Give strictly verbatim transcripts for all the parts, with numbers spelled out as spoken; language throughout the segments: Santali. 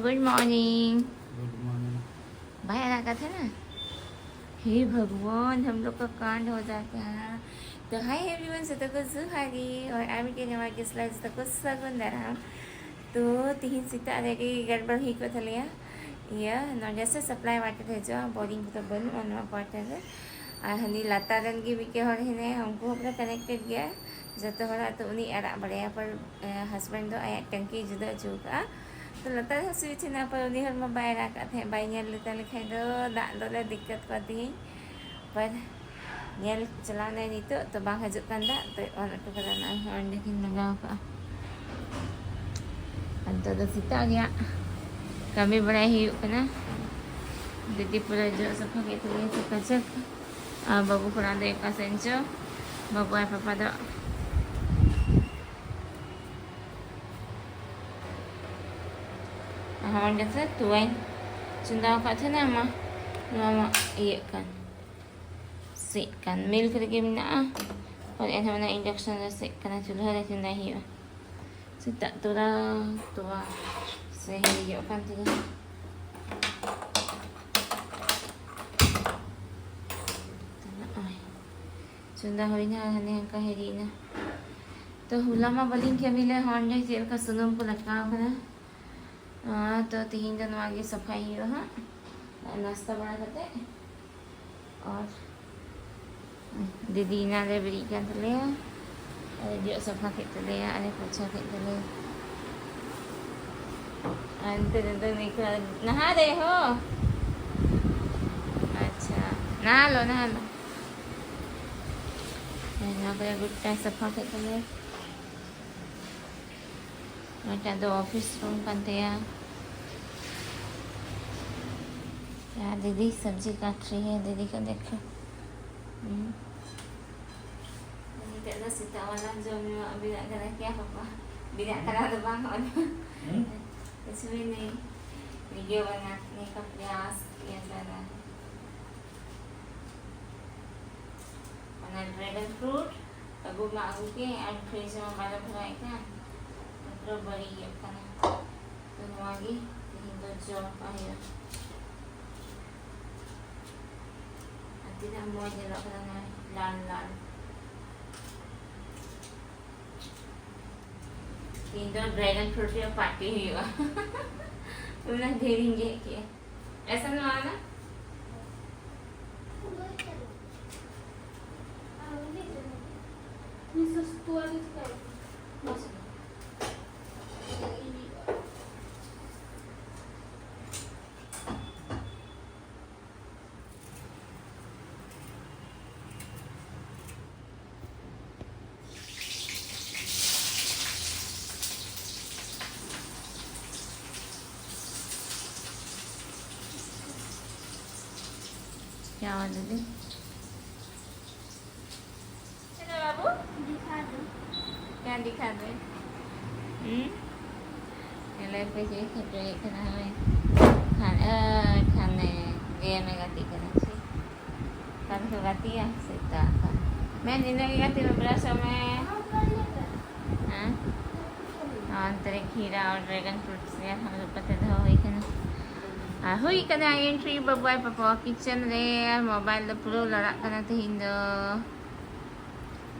Good morning. Good morning. ᱵᱟᱭ ᱟᱲᱟᱜ ᱠᱟᱫ ᱛᱟᱦᱮᱱᱟ? हे भगवान, हम लोग का कांड हो जाता है। तो हाय एवरीवन, ᱡᱚᱛᱚ ᱠᱚ ᱡᱚᱦᱟᱨ ᱜᱮ, ᱟᱨ ᱟᱨ ᱢᱤᱫᱴᱮᱱ ᱱᱟᱣᱟ ᱜᱮᱥᱴ ᱞᱟᱭᱤᱵᱷ ᱡᱚᱛᱚ ᱠᱚ ᱥᱟᱹᱜᱩᱱ ᱫᱟᱨᱟᱢ᱾ ᱛᱚ ᱛᱤᱦᱤᱧ ᱥᱮᱛᱟᱜ ᱨᱮᱜᱮ ᱜᱟᱲᱵᱟᱲ ᱦᱩᱭ ᱠᱚᱜ ᱛᱟᱞᱮᱭᱟ᱾ ᱤᱭᱟᱹ, ᱱᱚᱰᱮ ᱥᱮ ᱥᱟᱯᱞᱟᱭ ᱣᱟᱴᱟᱨ ᱦᱤᱡᱩᱜᱼᱟ, ᱵᱳᱨᱤᱝ ᱠᱚᱫᱚ ᱵᱟᱹᱱᱩᱜᱼᱟ ᱱᱚᱣᱟ ᱠᱚᱣᱟᱴᱟᱨ ᱨᱮ᱾ ᱟᱨ ᱦᱟᱹᱱᱤ ᱞᱟᱛᱟᱨ ᱨᱮᱱ ᱜᱮ ᱢᱤᱫᱴᱮᱱ ᱦᱚᱲ ᱦᱮᱱᱟᱭᱟ, ᱩᱱᱠᱩ ᱦᱚᱸ ᱯᱩᱨᱟᱹ ᱠᱟᱱᱮᱠᱴᱮᱰ ᱜᱮᱭᱟ ᱡᱚᱛᱚ ᱦᱚᱲᱟᱜ᱾ ᱛᱚ ᱩᱱᱤ ᱟᱲᱟᱜ ᱵᱟᱲᱟᱭᱟ, ᱯᱟᱨ ᱦᱟᱥᱵᱮᱱᱰ ᱫᱚ ᱟᱭᱟᱜ ᱴᱮᱝᱠᱤ ᱡᱩᱫᱟᱹ ᱦᱚᱪᱚ ᱠᱟᱜᱼᱟ᱾ ᱛᱚ ᱞᱟᱛᱟᱨ ᱨᱮᱦᱚᱸ ᱥᱩᱭᱤᱪ ᱦᱮᱱᱟᱜᱼᱟ, ᱯᱟᱨ ᱩᱱᱤ ᱦᱚᱲ ᱢᱟ ᱵᱟᱭ ᱨᱟᱜ ᱠᱟᱜ ᱛᱟᱦᱮᱸᱫ, ᱵᱟᱭ ᱧᱮᱞ ᱞᱮᱛᱟ ᱞᱮᱠᱷᱟᱡ ᱫᱚ ᱫᱟᱜ ᱫᱚᱞᱮ ᱫᱤᱠᱠᱟᱛ ᱠᱚᱜᱼᱟ ᱛᱤᱦᱤᱧ᱾ ᱯᱟᱨ ᱧᱮᱞ ᱪᱟᱞᱟᱣ ᱱᱟᱭ ᱱᱤᱛᱚᱜ, ᱛᱚ ᱵᱟᱝ ᱦᱤᱡᱩᱜ ᱠᱟᱱ ᱫᱟᱜ, ᱛᱚ ᱚᱱ ᱚᱴᱚ ᱠᱟᱫᱟ, ᱱᱚᱜᱼᱚᱭ ᱚᱸᱰᱮ ᱠᱤᱱ ᱞᱟᱜᱟᱣ ᱠᱟᱜᱼᱟ᱾ ᱟᱨ ᱱᱤᱛᱚᱜ ᱫᱚ ᱥᱮᱛᱟᱜ ᱨᱮᱭᱟᱜ ᱠᱟᱹᱢᱤ ᱵᱟᱲᱟᱭ ᱦᱩᱭᱩᱜ ᱠᱟᱱᱟ᱾ ᱫᱤᱫᱤ ᱯᱩᱨᱟᱹ ᱡᱚᱜ ᱥᱟᱯᱷᱟ ᱠᱮᱫ ᱛᱟᱞᱮᱭᱟ ᱪᱟᱠᱟᱪᱟᱠ᱾ ᱟᱨ ᱵᱟᱹᱵᱩ ᱠᱷᱚᱲᱟ ᱫᱚ ᱚᱠᱟ ᱥᱮᱱ ᱪᱚ, ᱵᱟᱹᱵᱩ ᱟᱨ ᱯᱟᱯᱟ ᱫᱚ᱾ ᱟᱨ ᱚᱸᱰᱮ ᱥᱮ ᱛᱚᱣᱟᱧ ᱪᱚᱸᱫᱟ ᱟᱠᱟᱫ ᱛᱟᱦᱮᱱᱟ, ᱢᱟ ᱱᱚᱣᱟ ᱢᱟ ᱤᱭᱟᱹᱜ ᱠᱟᱱ, ᱥᱮᱫ ᱠᱟᱱ, ᱢᱤᱞᱠ ᱨᱮᱜᱮ ᱢᱮᱱᱟᱜᱼᱟ᱾ ᱟᱨ ᱮᱱᱦᱚᱸ ᱚᱱᱟ ᱤᱱᱰᱟᱠᱥᱚᱱ ᱨᱮ ᱥᱮᱫ ᱠᱟᱱᱟ, ᱪᱩᱞᱦᱟᱹ ᱨᱮ ᱪᱚᱸᱫᱟᱭ ᱦᱩᱭᱩᱜᱼᱟ᱾ ᱥᱮᱛᱟᱜ ᱛᱚᱨᱟ ᱛᱚᱣᱟ ᱥᱮ ᱦᱤᱨᱤᱡᱚᱜ ᱠᱟᱱ ᱛᱤᱧᱟᱹ᱾ ᱱᱚᱜᱼᱚᱭ ᱪᱚᱸᱫᱟ ᱦᱩᱭᱱᱟ, ᱦᱟᱱᱮ ᱦᱟᱱᱠᱟ ᱦᱤᱨᱤᱡ ᱮᱱᱟ᱾ ᱛᱚ ᱦᱚᱞᱟ ᱢᱟ ᱵᱟᱹᱞᱤᱧ ᱠᱟᱹᱢᱤ ᱞᱮᱫ, ᱦᱚᱸ ᱚᱸᱰᱮ ᱪᱮᱫ ᱞᱮᱠᱟ ᱥᱩᱱᱩᱢ ᱠᱚ ᱞᱟᱜᱟᱣ ᱠᱟᱱᱟ᱾ ᱟᱨ ᱛᱚ ᱛᱤᱦᱤᱧ ᱫᱚ ᱱᱚᱣᱟ ᱜᱮ ᱥᱟᱯᱷᱟᱭ ᱦᱩᱭᱩᱜᱼᱟ ᱦᱟᱸᱜ, ᱱᱟᱥᱛᱟ ᱵᱟᱲᱟ ᱠᱟᱛᱮ᱾ ᱟᱨ ᱫᱤᱫᱤ ᱮᱱᱟᱱ ᱨᱮ ᱵᱮᱨᱮᱫ ᱠᱟᱱ ᱛᱟᱞᱮᱭᱟ, ᱟᱨ ᱡᱚᱜ ᱥᱟᱯᱷᱟ ᱠᱮᱫ ᱛᱟᱞᱮᱭᱟ, ᱟᱨ ᱯᱳᱪᱷᱟ ᱠᱮᱫ ᱛᱟᱞᱮᱭᱟ᱾ ᱟᱨ ᱱᱤᱛᱚᱜ ᱫᱚ ᱱᱤᱠᱷᱟᱹ ᱱᱟᱦᱟ ᱨᱮ ᱦᱚ᱾ ᱟᱪᱪᱷᱟ, ᱱᱟᱦᱟ ᱞᱚ, ᱱᱟᱦᱟ ᱞᱚ᱾ ᱱᱚᱣᱟ ᱠᱚᱨᱮ ᱜᱚᱴᱟ ᱥᱟᱯᱷᱟ ᱠᱮᱫ ᱛᱟᱞᱮᱭᱟ᱾ ᱢᱤᱫᱴᱟᱝ ᱫᱚ ᱚᱯᱷᱤᱥ ᱨᱩᱢ ᱠᱟᱱ ᱛᱟᱭᱟ᱾ ᱟᱨ ᱫᱤᱫᱤ ᱥᱚᱵᱽᱡᱤ ᱠᱟᱴ ᱨᱮ ᱦᱮ, ᱫᱤᱫᱤ ᱠᱚ ᱫᱮᱠᱷᱚ᱾ ᱦᱩᱸ᱾ ᱱᱤᱛᱚᱜ ᱫᱚ ᱥᱮᱛᱟᱜ ᱣᱟᱞᱟ ᱡᱚᱢ ᱧᱩᱣᱟᱜ ᱵᱮᱱᱟᱜ ᱠᱟᱱᱟ᱾ क्या पापा? ᱵᱮᱱᱟᱜ ᱠᱟᱱᱟ ᱫᱚ ᱵᱟᱝ, ᱚᱱᱟ ᱦᱩᱸ? कुछ भी नहीं। वीडियो बनाने का प्रयास किया जा रहा है। ᱚᱱᱟ ᱰᱨᱟᱜᱚᱱ ᱯᱷᱨᱩᱴ ᱟᱹᱜᱩ ᱢᱟ ᱟᱹᱜᱩ ᱠᱮᱫ, ᱟᱨ ᱯᱷᱨᱤᱡᱽ ᱨᱮᱢᱟ ᱵᱟᱞᱮ ᱵᱷᱚᱨᱟᱣᱮᱫ ᱠᱟᱱ, ᱯᱩᱨᱟᱹ ᱵᱟᱹᱲᱤᱡᱚᱜ ᱠᱟᱱᱟ᱾ ᱛᱚ ᱱᱚᱣᱟ ᱜᱮ ᱡᱚᱢ ᱠᱟᱜ ᱦᱩᱭᱩᱜᱼᱟ᱾ ᱟᱨ ᱛᱤᱱᱟᱹᱜ ᱢᱚᱡᱽ ᱧᱮᱞᱚᱜ ᱠᱟᱱᱟ ᱱᱚᱜᱼᱚᱭ ᱞᱟᱞ ᱞᱟᱞ᱾ ᱛᱤᱦᱤᱧ ᱫᱚ dragon fruit ᱨᱮᱭᱟᱜ party ᱦᱩᱭᱩᱜᱼᱟ᱾ ᱚᱱᱟ ᱰᱷᱮᱨᱤᱧ ᱜᱮᱫ ᱠᱮᱜᱼᱟ᱾ ऐसा नहीं आना। क्या वाला दे? चलो बाबू, दिखा दो। क्या दिखा दे? हम्म? ये ले पे ये खेपे इतना हमें खाने, अ, खाने, game में गति करना चाहिए। ᱠᱟᱱ ᱠᱚ ᱜᱟᱛᱮᱜᱼᱟ ᱥᱮᱛᱟᱜ ᱠᱷᱚᱱ᱾ ᱢᱮᱱ ᱤᱱᱟᱹ ᱜᱮ ᱜᱟᱛᱮ ᱵᱟᱵᱨᱟ ᱥᱚᱢᱚᱭ᱾ ᱦᱮᱸ? ᱚᱱᱛᱮ ᱨᱮ ᱠᱷᱤᱨᱟ ᱟᱨ dragon fruits ᱜᱮ ᱦᱟᱸᱜ ᱫᱩᱲᱩᱵ ᱠᱟᱛᱮ ᱫᱚᱦᱚ ᱦᱩᱭ ᱠᱟᱱᱟ᱾ ᱟᱨ ᱦᱩᱭ ᱠᱟᱱᱟ entry ᱵᱟᱵᱩ ᱟᱨ ᱯᱟᱯᱟ kitchen ᱨᱮ᱾ ᱢᱳᱵᱟᱭᱤᱞ ᱫᱚ ᱯᱩᱨᱟᱹ ᱞᱟᱲᱟᱜ ᱠᱟᱱᱟ ᱛᱮᱦᱮᱧ ᱫᱚ᱾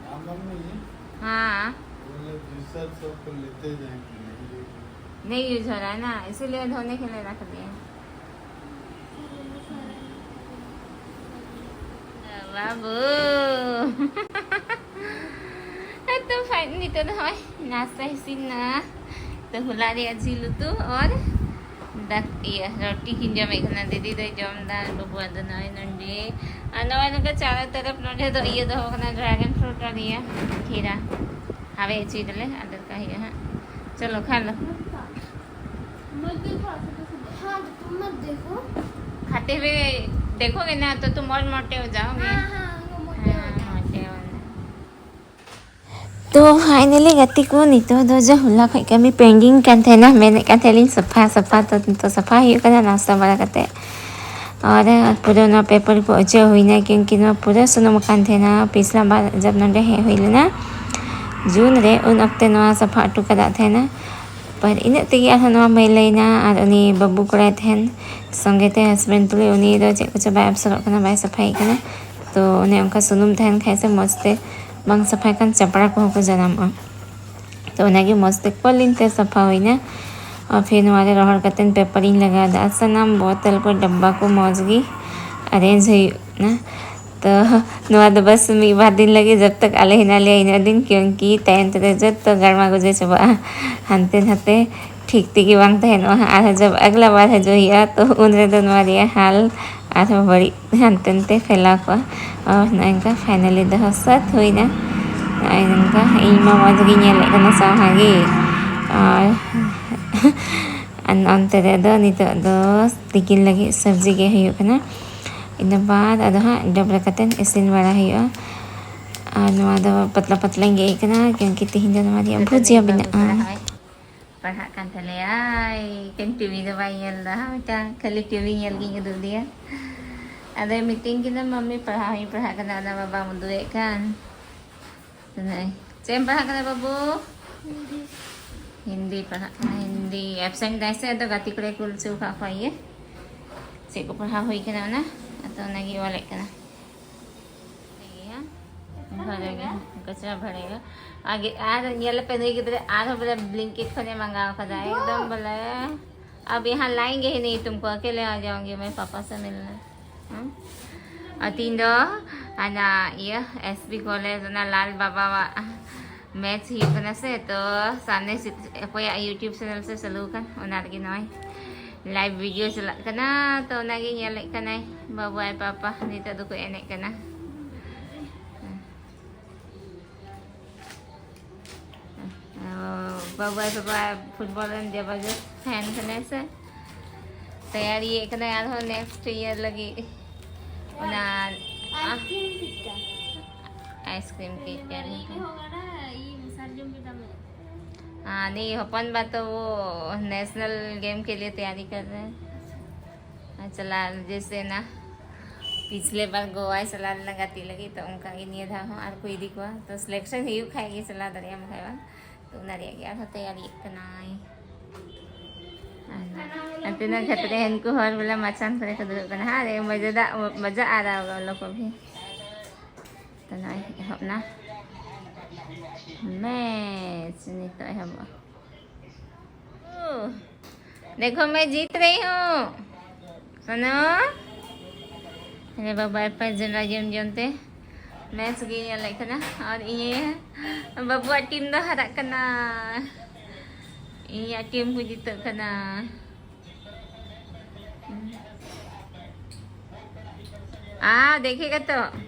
हाँ, मम्मी। हाँ। वो लोग जूसर सबको लेते जाएंगे, नहीं लेके। नहीं यूज हो रहा है ना, इसीलिए धोने के लिए रख दिए। बाबू। तो फाइनली तो ना नाश्ता ही सीन ना। तो हुला रे अजी लुतु और ᱫᱟᱠ-, ᱤᱭᱟᱹ, ᱨᱩᱴᱤ ᱠᱤᱱ ᱡᱚᱢᱮᱫ ᱠᱟᱱᱟ᱾ ᱫᱤᱫᱤ ᱫᱚᱭ ᱡᱚᱢ ᱮᱫᱟ, ᱵᱟᱹᱵᱩᱣᱟᱜ ᱫᱚ ᱱᱚᱜᱼᱚᱭ ᱱᱚᱸᱰᱮ᱾ ᱟᱨ ᱱᱚᱜᱼᱚᱭ ᱱᱚᱝᱠᱟ ᱪᱟᱨᱚ ᱛᱚᱨᱚᱯ ᱱᱚᱸᱰᱮ ᱫᱚ ᱤᱭᱟᱹ ᱫᱚᱦᱚ ᱠᱟᱱᱟ, dragon fruit ᱟᱨ ᱤᱭᱟᱹ, ᱠᱷᱤᱨᱟ᱾ ᱦᱟᱣᱮ ᱦᱚᱪᱚᱭ ᱫᱟᱞᱮ, ᱟᱨ ᱫᱚᱨᱠᱟᱨ ᱦᱩᱭᱩᱜᱼᱟ ᱦᱟᱸᱜ᱾ ᱪᱚᱞᱚ, ᱠᱷᱟ ᱞᱚ᱾ हाँ, तो तुम मत देखो। खाते हुए देखोगे ना, तो तुम और मोटे हो जाओगे। हाँ, हाँ, वो मोटे हो जाएंगे। मोटे हो जाएंगे। ᱛᱚ finally ᱜᱟᱛᱮ ᱠᱚ, ᱱᱤᱛᱚᱜ ᱫᱚ ᱡᱮ ᱦᱚᱞᱟ ᱠᱷᱚᱡ ᱠᱟᱹᱢᱤ pending ᱠᱟᱱ ᱛᱟᱦᱮᱱᱟ, ᱢᱮᱱᱮᱫ ᱠᱟᱱ ᱛᱟᱦᱮᱱᱟᱞᱤᱧ ᱥᱟᱯᱷᱟ ᱥᱟᱯᱷᱟ, ᱛᱚ ᱱᱤᱛᱚᱜ ᱥᱟᱯᱷᱟ ᱦᱩᱭᱩᱜ ᱠᱟᱱᱟ ᱱᱟᱥᱛᱟ ᱵᱟᱲᱟ ᱠᱟᱛᱮ᱾ ᱟᱨ ᱯᱩᱨᱟᱹ ᱱᱚᱣᱟ paper ᱠᱚ ᱚᱪᱚᱜ ᱦᱩᱭᱱᱟ, ᱠᱤᱭᱩᱸᱠᱤ ᱱᱚᱣᱟ ᱯᱩᱨᱟᱹ ᱥᱩᱱᱩᱢ ᱟᱠᱟᱱ ᱛᱟᱦᱮᱱᱟ᱾ ᱯᱤᱪᱷᱞᱟ ᱵᱟᱨ ᱡᱟᱵ ᱱᱚᱰᱮ ᱦᱮᱡ ᱦᱩᱭ ᱞᱮᱱᱟ June ᱨᱮ, ᱩᱱ ᱚᱠᱛᱮ ᱱᱚᱣᱟ ᱥᱟᱯᱷᱟ ᱦᱚᱴᱚ ᱠᱟᱫᱟ ᱛᱟᱦᱮᱱᱟ᱾ ᱟᱨ ᱤᱱᱟᱹᱜ ᱛᱮᱜᱮ ᱟᱨᱦᱚᱸ ᱱᱚᱣᱟ ᱢᱟᱹᱭᱞᱟᱹᱭᱮᱱᱟ᱾ ᱟᱨ ᱩᱱᱤ ᱵᱟᱹᱵᱩ ᱠᱚᱲᱟᱭ ᱛᱟᱦᱮᱱ ᱥᱚᱸᱜᱮ ᱛᱮ ᱦᱟᱥᱵᱮᱱᱰ ᱛᱩᱞᱩᱡ, ᱩᱱᱤ ᱫᱚ ᱪᱮᱫ ᱠᱚᱪᱚ ᱵᱟᱭ ᱟᱵᱥᱚᱨᱚᱜ ᱠᱟᱱᱟ, ᱵᱟᱭ ᱥᱟᱯᱷᱟᱭᱮᱫ ᱠᱟᱱᱟ᱾ ᱛᱚ ᱚᱱᱮ ᱚᱱᱠᱟ ᱥᱩᱱᱩᱢ ᱛᱟᱦᱮᱱ ᱠᱷᱟᱡ ᱥᱮ ᱢᱚᱡᱽ ᱛᱮ ᱵᱟᱝ ᱥᱟᱯᱷᱟᱭ ᱠᱷᱟᱱ ᱪᱟᱯᱲᱟ ᱠᱚᱦᱚᱸ ᱠᱚ ᱡᱟᱱᱟᱢᱚᱜᱼᱟ᱾ ᱛᱚ ᱚᱱᱟᱜᱮ ᱢᱚᱡᱽ ᱛᱮ ᱠᱚᱞᱤᱱ ᱛᱮ ᱥᱟᱯᱷᱟ ᱦᱩᱭᱱᱟ᱾ ᱟᱨ ᱯᱷᱤᱨ ᱱᱚᱣᱟ ᱨᱮ ᱨᱚᱦᱚᱲ ᱠᱟᱛᱮᱫ ᱯᱮᱯᱟᱨᱤᱧ ᱞᱟᱜᱟᱣᱫᱟ᱾ ᱟᱨ ᱥᱟᱱᱟᱢ ᱵᱳᱛᱚᱞ ᱠᱚ ᱰᱟᱵᱵᱟ ᱠᱚ ᱢᱚᱡᱽ ᱜᱮ ᱟᱨᱮᱧᱡᱽ ᱦᱩᱭᱩᱜ ᱠᱟᱱᱟ᱾ ᱛᱚ ᱱᱚᱣᱟ ᱫᱚ ᱵᱟᱥ ᱢᱤᱫ ᱵᱟᱨ ᱫᱤᱱ ᱞᱟᱹᱜᱤᱫ, ᱡᱚᱵ ᱛᱚᱠ ᱟᱞᱮ ᱦᱮᱱᱟᱜ ᱞᱮᱭᱟ ᱤᱱᱟᱹᱜ ᱫᱤᱱ, ᱠᱤᱭᱩᱝᱠᱤ ᱛᱟᱭᱚᱢ ᱛᱮᱫᱚ ᱡᱚᱛᱚ ᱜᱟᱲᱢᱟ ᱜᱚᱡᱮ ᱪᱟᱵᱟᱜᱼᱟ ᱦᱟᱱᱛᱮ ᱱᱟᱛᱮ᱾ ᱴᱷᱤᱠ ᱛᱮᱜᱮ ᱵᱟᱝ ᱛᱟᱦᱮᱱᱚᱜᱼᱟ᱾ ᱟᱨᱦᱚᱸ ᱡᱚᱵ ᱟᱜᱽᱞᱟ ᱵᱟᱨ ᱦᱤᱡᱩᱜ ᱦᱩᱭᱩᱜᱼᱟ, ᱛᱚ ᱩᱱ ᱨᱮᱫᱚ ᱱᱚᱣᱟ ᱨᱮᱭᱟᱜ ᱦᱟᱞ ᱟᱨᱦᱚᱸ ᱵᱟᱹᱲᱤᱡ ᱦᱟᱱᱛᱮ ᱱᱟᱛᱮ ᱯᱷᱮᱞᱟᱣ ᱠᱚᱜᱼᱟ᱾ ᱟᱨ ᱱᱚᱜᱼᱚᱭ ᱱᱚᱝᱠᱟ ᱯᱷᱟᱭᱱᱟᱞᱤ ᱫᱚᱦᱚ ᱥᱟᱹᱛ ᱦᱩᱭᱱᱟ᱾ ᱱᱚᱜᱼᱚᱭ ᱱᱚᱝᱠᱟ ᱤᱧ ᱢᱟ ᱢᱚᱡᱽ ᱜᱤᱧ ᱧᱮᱞᱮᱫ ᱠᱟᱱᱟ ᱥᱟᱣᱦᱟ ᱜᱮ᱾ ᱟᱨ ᱟᱨ ᱚᱱᱛᱮ ᱨᱮᱫᱚ ᱱᱤᱛᱚᱜ ᱫᱚ ᱛᱤᱠᱤᱱ ᱞᱟᱹᱜᱤᱫ ᱥᱚᱵᱽᱡᱤ ᱜᱮ ᱦᱩᱭᱩᱜ ᱠᱟᱱᱟ᱾ ᱤᱱᱟᱹ ᱵᱟᱫ ᱟᱫᱚ ᱦᱟᱸᱜ ᱰᱟᱵᱽᱨᱟᱹ ᱠᱟᱛᱮᱫ ᱤᱥᱤᱱ ᱵᱟᱲᱟ ᱦᱩᱭᱩᱜᱼᱟ᱾ ᱟᱨ ᱱᱚᱣᱟ ᱫᱚ ᱯᱟᱛᱞᱟ ᱯᱟᱛᱞᱟᱧ ᱜᱮᱫ ᱠᱟᱱᱟ, ᱠᱤᱭᱩᱝᱠᱤ ᱛᱤᱦᱤᱧ ᱫᱚ ᱱᱚᱣᱟ ᱨᱮᱭᱟᱜ ᱵᱷᱩᱡᱤᱭᱟ ᱵᱮᱱᱟᱜᱼᱟ᱾ ᱯᱟᱲᱦᱟᱜ ᱠᱟᱱ ᱛᱟᱞᱮᱭᱟᱭ, ᱮᱠᱮᱱ ᱴᱤᱵᱷᱤ ᱫᱚ ᱵᱟᱭ ᱧᱮᱞ ᱮᱫᱟ, ᱢᱤᱫᱴᱟᱝ ᱠᱷᱟᱹᱞᱤ ᱴᱤᱵᱷᱤ ᱧᱮᱞ ᱜᱤᱧ ᱩᱫᱩᱜ ᱟᱫᱮᱭᱟ᱾ ᱟᱫᱚᱭ ᱢᱤᱛᱟᱹᱧ ᱠᱟᱱᱟ, "ᱢᱟᱢᱢᱤ, ᱯᱟᱲᱦᱟᱣ ᱦᱚᱸᱧ ᱯᱟᱲᱦᱟᱜ ᱠᱟᱱᱟ, ᱚᱱᱟ ᱢᱟ ᱵᱟᱢ ᱩᱫᱩᱜ ᱮᱫ ᱠᱟᱱ᱾" ᱱᱚᱜᱼᱚᱭ, ᱪᱮᱫ ᱮᱢ ᱯᱟᱲᱦᱟᱜ ᱠᱟᱱᱟ ᱵᱟᱹᱵᱩ? ᱦᱤᱱᱫᱤ ᱯᱟᱲᱦᱟᱜ ᱠᱟᱱᱟ, ᱦᱤᱱᱫᱤ᱾ ᱮᱵᱥᱮᱱᱴ ᱫᱟᱭ ᱥᱮ, ᱟᱫᱚ ᱜᱟᱛᱮ ᱠᱚᱲᱟᱭ ᱠᱩᱞ ᱦᱚᱪᱚ ᱟᱠᱟᱫ ᱠᱚᱣᱟ ᱤᱭᱟᱹ, ᱪᱮᱫ ᱠᱚ ᱯᱟᱲᱦᱟᱣ ᱦᱩᱭ ᱠᱟᱱᱟ ᱚᱱᱟ, ᱟᱫᱚ ᱚᱱᱟᱜᱮ ᱚᱞᱮᱫ ᱠᱟᱱᱟ᱾ ᱵᱷᱟᱲᱮᱜᱟ, ᱠᱟᱪᱨᱟ ᱵᱷᱟᱲᱮᱜᱟ᱾ ᱟᱜᱮ ᱟᱨ ᱧᱮᱞ ᱯᱮ, ᱱᱩᱭ ᱜᱤᱫᱽᱨᱟᱹ ᱟᱨᱦᱚᱸ ᱵᱚᱞᱮ ᱵᱞᱤᱝᱠᱤᱴ ᱠᱷᱚᱱᱮ ᱢᱟᱸᱜᱟᱣ ᱠᱟᱫᱟ, ᱮᱠᱫᱚᱢ ᱵᱚᱞᱮ᱾ अब यहाँ लाएंगे ही नहीं तुमको, अकेले आ जाओगे, मैं पापा से मिलने। ᱦᱩᱸ? ᱟᱨ ᱛᱤᱦᱤᱧ ᱫᱚ ᱚᱱᱟ ᱤᱭᱟᱹ ᱮᱥ ᱵᱤ ᱠᱚᱞᱮᱡᱽ ᱚᱱᱟ ᱞᱟᱞ ᱵᱟᱵᱟᱣᱟᱜ ᱢᱮᱪ ᱦᱩᱭᱩᱜ ᱠᱟᱱᱟ ᱥᱮ, ᱛᱚ ᱥᱟᱢᱱᱮ ᱥᱮ ᱚᱠᱚᱭᱟᱜ ᱭᱩᱴᱩᱵᱽ ᱪᱮᱱᱮᱞ ᱥᱮ ᱪᱟᱹᱞᱩ ᱟᱠᱟᱱ, ᱚᱱᱟ ᱨᱮᱜᱮ ᱱᱚᱜᱼᱚᱭ ᱞᱟᱭᱤᱵᱷ ᱵᱷᱤᱰᱤᱭᱳ ᱪᱟᱞᱟᱜ ᱠᱟᱱᱟ, ᱛᱚ ᱚᱱᱟᱜᱮ ᱧᱮᱞᱮᱫ ᱠᱟᱱᱟᱭ ᱵᱟᱹᱵᱩ ᱟᱨ ᱯᱟᱯᱟ, ᱱᱤᱛᱚᱜ ᱫᱚᱠᱚ ᱮᱱᱮᱡ ᱠᱟᱱᱟ᱾ ᱵᱟᱹᱵᱩ ᱟᱨ ᱯᱟᱯᱟ ᱯᱷᱩᱴᱵᱚᱞ ᱨᱮᱱ ᱡᱟᱵᱟᱨᱫᱚᱥ ᱯᱷᱮᱱ ᱠᱟᱱᱟᱭ ᱥᱮ, ᱛᱮᱭᱟᱨᱤᱭᱮᱫ ᱠᱟᱱᱟᱭ ᱟᱨᱦᱚᱸ ᱱᱮᱠᱥᱴ ᱤᱭᱟᱨ ᱞᱟᱹᱜᱤᱫ ᱚᱱᱟ ᱟᱭᱤᱥᱠᱨᱤᱢ ᱴᱤᱠᱟ᱾ ᱟᱭᱤᱥᱠᱨᱤᱢ ᱴᱤᱠᱟ᱾ ᱦᱚᱸ ᱜᱟᱰᱟ, ᱤᱭᱟᱹ ᱥᱟᱨᱡᱚᱢ ᱯᱮᱰᱟ ᱢᱮ᱾ ᱦᱟᱱᱤ ᱦᱚᱯᱚᱱ ᱵᱟ ᱛᱚ ᱣᱳ ᱱᱮᱥᱱᱟᱞ ᱜᱮᱢ ᱠᱮ ᱞᱤᱭᱮ ᱛᱮᱭᱟᱨᱤ ᱠᱟᱨ ᱨᱮ ᱦᱮᱸ᱾ ᱟᱨ ᱪᱟᱞᱟᱜ ᱡᱮᱥᱮ ᱱᱟ ᱯᱤᱪᱷᱞᱮ ᱵᱟᱨ ᱜᱳᱣᱟᱭ ᱪᱟᱞᱟᱣ ᱞᱮᱱᱟ ᱜᱟᱛᱮ ᱞᱟᱹᱜᱤᱫ, ᱛᱚ ᱚᱱᱠᱟ ᱜᱮ ᱱᱤᱭᱟᱹ ᱫᱷᱟᱣ ᱦᱚᱸ ᱟᱨ ᱠᱚ ᱤᱫᱤ ᱠᱚᱣᱟ, ᱛᱚ ᱥᱤᱞᱮᱠᱥᱚᱱ ᱦᱩᱭᱩᱜ ᱠᱷᱟᱡ ᱜᱮ ᱪᱟᱞᱟᱣ ᱫᱟᱲᱮᱭᱟᱜᱼᱟ, ᱵᱟᱠᱷᱟᱡ ᱵᱟᱝ᱾ ᱛᱚ ᱚᱱᱟ ᱨᱮᱭᱟᱜ ᱜᱮ ᱟᱨᱦᱚᱸ ᱛᱮᱭᱟᱨᱤᱜ ᱠᱟᱱᱟᱭ᱾ ᱛᱤᱱᱟᱹᱜ ᱠᱷᱟᱹᱛᱤᱨ ᱦᱟᱹᱱᱠᱩ ᱦᱚᱲ ᱵᱚᱞᱮ ᱢᱟᱪᱷᱟᱱ ᱠᱚᱨᱮ ᱠᱚ ᱫᱩᱲᱩᱵ ᱠᱟᱱᱟ ᱦᱟᱸᱜ, ᱨᱮ ᱢᱚᱡᱟ ᱫᱟᱜ ᱢᱚᱡᱟ ᱟᱨ ᱞᱚᱠᱚ ᱵᱷᱤ᱾ ᱛᱚ ᱱᱚᱜᱼᱚᱭ ᱮᱦᱚᱵ ᱱᱟ ᱢᱮᱪ, ᱱᱤᱛᱚᱜ ᱮᱦᱚᱵᱚᱜᱼᱟ᱾ ᱳ, ᱫᱮᱠᱷᱳ ᱢᱮ ᱡᱤᱛ ᱨᱮᱦᱤ ᱦᱩᱸ᱾ ᱥᱩᱱᱳ, ᱟᱨᱮ ᱵᱟᱵᱟ, ᱮᱯᱟᱭ ᱡᱚᱱᱰᱨᱟ ᱡᱚᱢ ᱡᱚᱢ ᱛᱮ ᱢᱮᱪ ᱜᱮ ᱧᱮᱞᱮᱫ ᱠᱟᱱᱟ᱾ ᱟᱨ ᱤᱧ ᱵᱟᱹᱵᱩᱣᱟᱜ ᱴᱤᱢ ᱫᱚ ᱦᱟᱨᱟᱜ ᱠᱟᱱᱟ, ᱤᱧᱟᱹᱜ ᱴᱤᱢ ᱠᱚ ᱡᱤᱛᱟᱹᱜ ᱠᱟᱱᱟ᱾ आ, देखेगा तो।